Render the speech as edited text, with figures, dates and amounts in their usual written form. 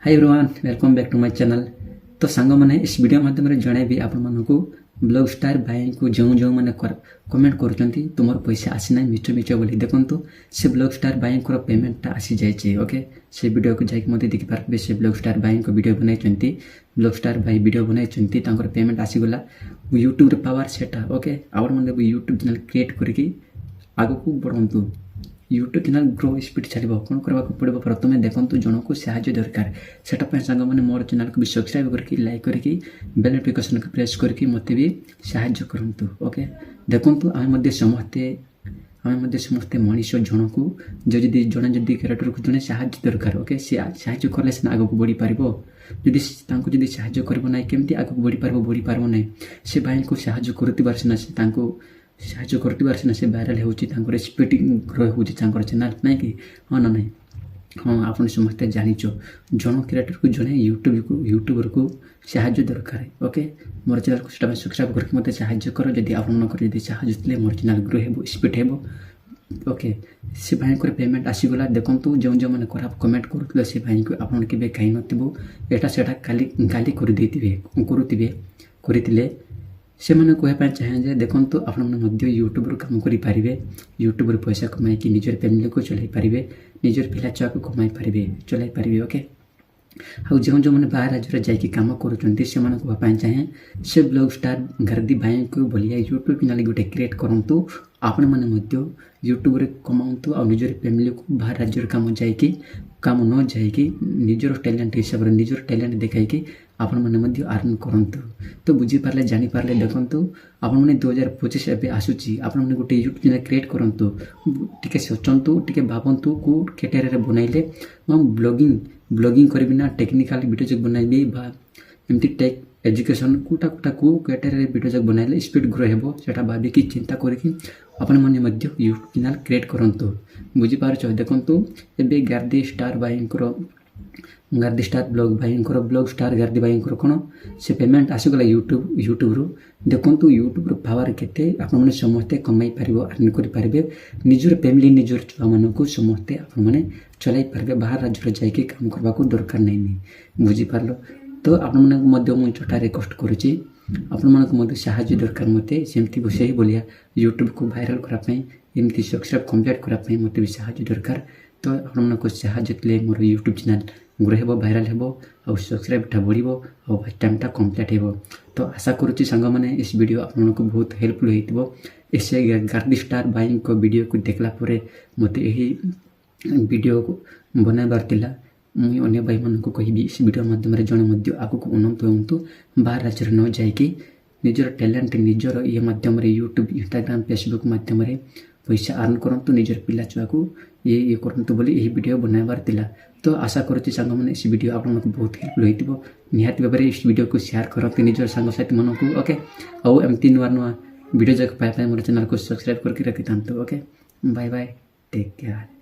Hi everyone, welcome back to my channel. ତ ସାଙ୍ଗମାନେ, ଏହି ଭିଡ଼ିଓ ମାଧ୍ୟମରେ ଜଣାଇବି ଆପଣମାନଙ୍କୁ, ବ୍ଲଗ୍ ଷ୍ଟାର୍ ଭାଇଙ୍କୁ ଯେଉଁ ଯେଉଁମାନେ କମେଣ୍ଟ କରୁଛନ୍ତି ତୁମର ପଇସା ଆସିନାହିଁ, ମିଛ ମିଛ ବୋଲି, ଦେଖନ୍ତୁ, ସେ ବ୍ଲଗ୍ ଷ୍ଟାର୍ ଭାଇଙ୍କର ପେମେଣ୍ଟଟା ଆସିଯାଇଛି। ଓକେ, ସେ ଭିଡ଼ିଓକୁ ଯାଇକି ମଧ୍ୟ ଦେଖିପାରିବେ। ସେ ବ୍ଲଗ୍ ଷ୍ଟାର୍ ଭାଇଙ୍କ ଭିଡ଼ିଓ ବନାଇଛନ୍ତି, ବ୍ଲଗ୍ ଷ୍ଟାର୍ ଭାଇ ଭିଡ଼ିଓ ବନାଇଛନ୍ତି, ତାଙ୍କର ପେମେଣ୍ଟ ଆସିଗଲା। ୟୁଟ୍ୟୁବ୍ର ପାୱାର ସେଟା। ଓକେ, ଆପଣମାନେ ବି ୟୁଟ୍ୟୁବ୍ ଚ୍ୟାନେଲ୍ କ୍ରିଏଟ୍ କରିକି ଆଗକୁ ବଢ଼ନ୍ତୁ। ୟୁଟ୍ୟୁବ୍ ଚ୍ୟାନେଲ୍ ଗ୍ରୋ ସ୍ପିଡ୍ ଚାଲିବ। କ'ଣ କରିବାକୁ ପଡ଼ିବ? ପ୍ରଥମେ ଦେଖନ୍ତୁ, ଜଣକୁ ସାହାଯ୍ୟ ଦରକାର। ସେଟା ପାଇଁ ସାଙ୍ଗମାନେ, ମୋର ଚ୍ୟାନେଲ୍କୁ ବି ସବସ୍କ୍ରାଇବ୍ କରିକି, ଲାଇକ୍ କରିକି, ବେଲ୍ ନୋଟିଫିକେସନ୍କୁ ପ୍ରେସ୍ କରିକି ମୋତେ ବି ସାହାଯ୍ୟ କରନ୍ତୁ। ଓକେ, ଦେଖନ୍ତୁ, ଆମେ ମଧ୍ୟ ସମସ୍ତେ ମଣିଷ। ଜଣକୁ ଯଦି ଜଣେ ଯଦି କ୍ୟାରେକ୍ଟରକୁ ଜଣେ ସାହାଯ୍ୟ ଦରକାର, ଓକେ, ସେ ସାହାଯ୍ୟ କଲେ ସିନା ଆଗକୁ ବଢ଼ିପାରିବ। ଯଦି ତାଙ୍କୁ ଯଦି ସାହାଯ୍ୟ କରିବ ନାହିଁ, କେମିତି ଆଗକୁ ବଢ଼ିପାରିବ? ବଢ଼ିପାରିବ ନାହିଁ। ସେ ଭାଇଙ୍କୁ ସାହାଯ୍ୟ କରୁଥିବାର ସିନା, ସେ ତାଙ୍କୁ ସାହାଯ୍ୟ କରୁଥିବାର ସିନା ସେ ଭାଇରାଲ୍ ହେଉଛି, ତାଙ୍କର ସ୍ପିଡ୍ ଗ୍ରୋ ହେଉଛି ତାଙ୍କର ଚ୍ୟାନେଲ୍, ନାଇଁ କି? ହଁ ନା ନାହିଁ? ହଁ, ଆପଣ ସମସ୍ତେ ଜାଣିଛ, ଜଣ କ୍ରିଏଟରକୁ, ଜଣେ ୟୁଟ୍ୟୁବରକୁ ସାହାଯ୍ୟ ଦରକାର। ଓକେ, ମୋର ଚ୍ୟାନେଲ୍କୁ ସେଟା ପାଇଁ ସବସ୍କ୍ରାଇବ୍ କରିକି ମୋତେ ସାହାଯ୍ୟ କର। ଯଦି ଆପଣମାନଙ୍କର ଯଦି ସାହାଯ୍ୟ ଥିଲେ ମୋର ଚ୍ୟାନେଲ୍ ଗ୍ରୋ ହେବ, ସ୍ପିଡ୍ ହେବ। ଓକେ, ସେ ଭାଇଙ୍କର ପେମେଣ୍ଟ ଆସିଗଲା। ଦେଖନ୍ତୁ, ଯେଉଁ ଯେଉଁମାନେ ଖରାପ କମେଣ୍ଟ କରୁଥିଲେ, ସେ ଭାଇଙ୍କୁ ଆପଣ କେବେ ଖାଇନଥିବ, ଏଇଟା ସେଟା କାଲି ଗାଲି କରିଦେଇଥିବେ, କରୁଥିବେ, କରିଥିଲେ, ସେମାନେ କହିବା ପାଇଁ ଚାହେଁ ଯେ ଦେଖନ୍ତୁ, ଆପଣମାନେ ମଧ୍ୟ ୟୁଟ୍ୟୁବରୁ କାମ କରିପାରିବେ। ୟୁଟ୍ୟୁବରୁ ପଇସା କମାଇକି ନିଜର ଫ୍ୟାମିଲିକୁ ଚଲାଇ ପାରିବେ, ନିଜର ପିଲା ଛୁଆକୁ କମାଇ ପାରିବେ, ଚଲାଇ ପାରିବେ। ଓକେ, ଆଉ ଯେଉଁ ଯେଉଁମାନେ ବାହାର ରାଜ୍ୟରେ ଯାଇକି କାମ କରୁଛନ୍ତି, ସେମାନଙ୍କୁ କହିବା ପାଇଁ ଚାହେଁ, ସେ ବ୍ଲଗ୍ ଷ୍ଟାର୍ ଗାର୍ଦି ଭାଇଙ୍କୁ ଭଳିଆ ୟୁଟ୍ୟୁବ୍ ଚ୍ୟାନେଲ୍ ଗୋଟେ କ୍ରିଏଟ୍ କରନ୍ତୁ। ଆପଣମାନେ ମଧ୍ୟ ୟୁଟ୍ୟୁବରେ କମାନ୍ତୁ ଆଉ ନିଜର ଫ୍ୟାମିଲିକୁ ବାହାର ରାଜ୍ୟରେ କାମ ନ ଯାଇକି ନିଜର ଟ୍ୟାଲେଣ୍ଟ ହିସାବରେ, ନିଜର ଟ୍ୟାଲେଣ୍ଟ ଦେଖାଇକି ଆପଣମାନେ ମଧ୍ୟ ଆର୍ନ କରନ୍ତୁ। ତ ବୁଝିପାରିଲେ, ଜାଣିପାରିଲେ? ଦେଖନ୍ତୁ, ଆପଣମାନେ 2025 ଏବେ ଆସୁଛି। ଆପଣମାନେ ଗୋଟେ ୟୁଟ୍ୟୁବ୍ ଚ୍ୟାନେଲ୍ କ୍ରିଏଟ୍ କରନ୍ତୁ। ଟିକେ ସୋଚନ୍ତୁ, ଟିକେ ଭାବନ୍ତୁ, କେଉଁ କ୍ୟାଟେଗୋରୀରେ ବନାଇଲେ ମୁଁ ବ୍ଲଗିଂ କରିବି ନା ଟେକ୍ନିକାଲ୍ ଭିଡ଼ିଓ ଯାକ ବନାଇବି ବା ଏମିତି ଟେକ୍ ଏଜୁକେସନ୍, କେଉଁଟା କେଉଁ କ୍ୟାଟେଗୋରୀରେ ଭିଡ଼ିଓ ଯାକ ବନାଇଲେ ସ୍ପିଡ୍ ଗ୍ରୋ ହେବ, ସେଇଟା ଭାବିକି, ଚିନ୍ତା କରିକି ଆପଣମାନେ ମଧ୍ୟ ୟୁଟ୍ୟୁବ୍ ଚ୍ୟାନେଲ୍ କ୍ରିଏଟ୍ କରନ୍ତୁ। ବୁଝିପାରୁଛ? ଦେଖନ୍ତୁ, ଏବେ ଗାର୍ଦି ଷ୍ଟାର୍ ଭାଇଙ୍କର, ଗାର୍ଦି ଷ୍ଟାର୍ ବ୍ଲଗ୍ ଭାଇଙ୍କର, ବ୍ଲଗ୍ ଷ୍ଟାର୍ ଗାର୍ଦି ଭାଇଙ୍କର କ'ଣ ସେ ପେମେଣ୍ଟ ଆସିଗଲା ୟୁଟ୍ୟୁବରୁ। ଦେଖନ୍ତୁ, ୟୁଟ୍ୟୁବ୍ର ପାୱାର କେତେ। ଆପଣମାନେ ସମସ୍ତେ କମାଇ ପାରିବ, ଆର୍ନ କରିପାରିବେ, ନିଜର ଫ୍ୟାମିଲି, ନିଜର ଛୁଆମାନଙ୍କୁ ସମସ୍ତେ ଆପଣମାନେ ଚଲାଇ ପାରିବେ। ବାହାର ରାଜ୍ୟରେ ଯାଇକି କାମ କରିବାକୁ ଦରକାର ନାହିଁ। ବୁଝିପାରିଲ ତ? ଆପଣମାନଙ୍କୁ ମଧ୍ୟ ମୁଁ ଛୋଟା ରିକ୍ୱେଷ୍ଟ କରୁଛି, ଆପଣମାନଙ୍କୁ ମଧ୍ୟ ସାହାଯ୍ୟ ଦରକାର। ମୋତେ ସେମିତି ସେହି ଭଳିଆ ୟୁଟ୍ୟୁବକୁ ଭାଇରାଲ୍ କରିବା ପାଇଁ, ଏମିତି ସବସ୍କ୍ରାଇବ୍ କମ୍ପ୍ଲିଟ୍ କରିବା ପାଇଁ ମୋତେ ବି ସାହାଯ୍ୟ ଦରକାର। ତ ଆପଣମାନଙ୍କ ସାହାଯ୍ୟ ଥିଲେ ମୋର ୟୁଟ୍ୟୁବ୍ ଚ୍ୟାନେଲ୍ ଗ୍ରୋ ହେବ, ଭାଇରାଲ୍ ହେବ ଆଉ ସବସ୍କ୍ରାଇବ୍ଟା ବଢ଼ିବ ଆଉ ୱାଚ୍ ଟାଇମ୍ଟା କମ୍ପ୍ଲିଟ୍ ହେବ। ତ ଆଶା କରୁଛି ସାଙ୍ଗମାନେ, ଏ ଭିଡ଼ିଓ ଆପଣଙ୍କୁ ବହୁତ ହେଲ୍ପଫୁଲ୍ ହେଇଥିବ। ସେ ଗାର୍ଦି ଷ୍ଟାର୍ ଭାଇଙ୍କ ଭିଡ଼ିଓକୁ ଦେଖିଲା ପରେ ମୋତେ ଏହି ଭିଡ଼ିଓକୁ ବନାଇବାର ଥିଲା। ମୁଁ ଅନ୍ୟ ଭାଇମାନଙ୍କୁ କହିବି, ସେ ଭିଡ଼ିଓ ମାଧ୍ୟମରେ ଜଣେ ମଧ୍ୟ ଆଗକୁ ଉନ୍ନତ ହୁଅନ୍ତୁ। ବାହାର ରାଜ୍ୟରେ ନ ଯାଇକି ନିଜର ଟ୍ୟାଲେଣ୍ଟ, ନିଜର ଇଏ ମାଧ୍ୟମରେ, ୟୁଟ୍ୟୁବ୍, ଇନଷ୍ଟାଗ୍ରାମ, ଫେସବୁକ୍ ମାଧ୍ୟମରେ ପଇସା ଆର୍ନ କରନ୍ତୁ, ନିଜର ପିଲା ଛୁଆକୁ ଇଏ ଇଏ କରନ୍ତୁ ବୋଲି ଏହି ଭିଡ଼ିଓ ବନାଇବାର ଥିଲା। ତ ଆଶା କରୁଛି ସାଙ୍ଗମାନେ, ଏ ଭିଡ଼ିଓ ଆପଣଙ୍କୁ ବହୁତ ହେଲ୍ପଫୁଲ୍ ହେଇଥିବ। ନିହାତି ଭାବରେ ଏହି ଭିଡ଼ିଓକୁ ସେୟାର କରନ୍ତୁ ନିଜର ସାଙ୍ଗସାଥିମାନଙ୍କୁ। ଓକେ, ଆଉ ଏମିତି ନୂଆ ନୂଆ ଭିଡ଼ିଓ ଯାକ ପାଇବା ପାଇଁ ମୋର ଚ୍ୟାନେଲକୁ ସବସ୍କ୍ରାଇବ୍ କରିକି ରଖିଥାନ୍ତୁ। Okay, bye bye, take care.